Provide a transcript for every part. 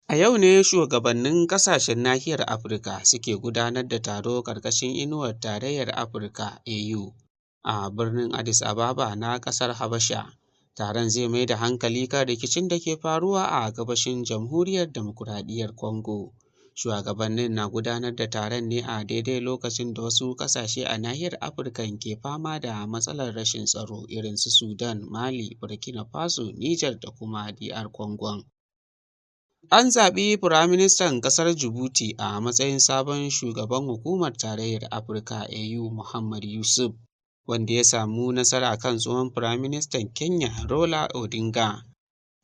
A yau ne shugabannin ƙasashen nahiyar Afirka suke gudanar da taro ƙarƙashin inuwar Tarayyar Afirka (AU) a birnin Addis Ababa na ƙasar Habasha. Taron zai mai da hankali kan rikicin da ke faruwa a gabashin Jamhuriyar Dimokuraɗiyyar Congo. Shugabannin na gudanar da taron ne a daidai lokacin da wasu ƙasashe a nahiyar Afirka ke fama da matsalar rashin tsaro irin su Sudan, Mali, Burkina Faso, Nijar da kuma DR Congon. An zaɓi Firaministan ƙasar Djibouti a matsayin sabon shugaban Hukumar Tarayyar Afirka (AU) Mohammed Yusuf, wanda ya samu nasara kan tsohon Firaministan Kenya Raila Odinga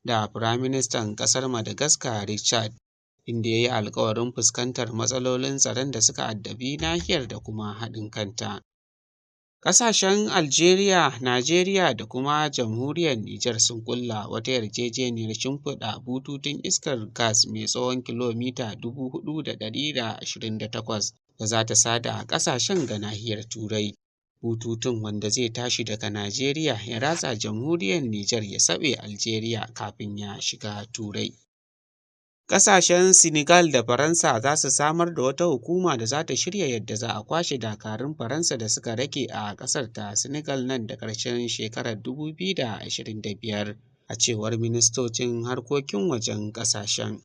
da Firaministan ƙasar Madagascar Richard, inda ya yi alkawarin fuskantar matsalolin tsaron da suka addabi nahiyar da kuma haɗin kanta. Ƙasashen Algeria, Najeriya da kuma Jamhuriyar Nijar sun ƙulla wata yarjejeniyar shimfiɗa bututun iskar gas mai tsawon kilomita 4,128 da za ta sada ƙasashen ga nahiyar Turai. Bututun, wanda zai tashi daga Najeriya ya ratsa Jamhuriyar Nijar ya saɓe Algeria kafin ya shiga Turai. Ƙasashen Senegal da Faransa za su samar da wata hukuma da za ta shirya yadda za a kwashe dakarun Faransa da suka rage a ƙasar ta Senegal nan da ƙarshen shekarar 2025, a cewar ministocin harkokin wajen ƙasashen.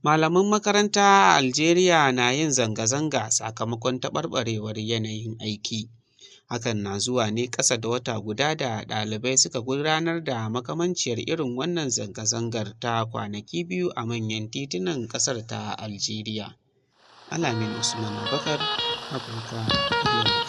Malaman makaranta a Algeria na yin zanga-zanga sakamakon taɓarɓarewar yanayin aiki. Hakan na zuwa ne ƙasa da wata guda da ɗalibai suka gudanar da makamanciyar irin wannan zanga-zangar ta kwanaki biyu a manyan titunan ƙasar ta Algeria. Alamin Usman Abubakar, Afirka Yau.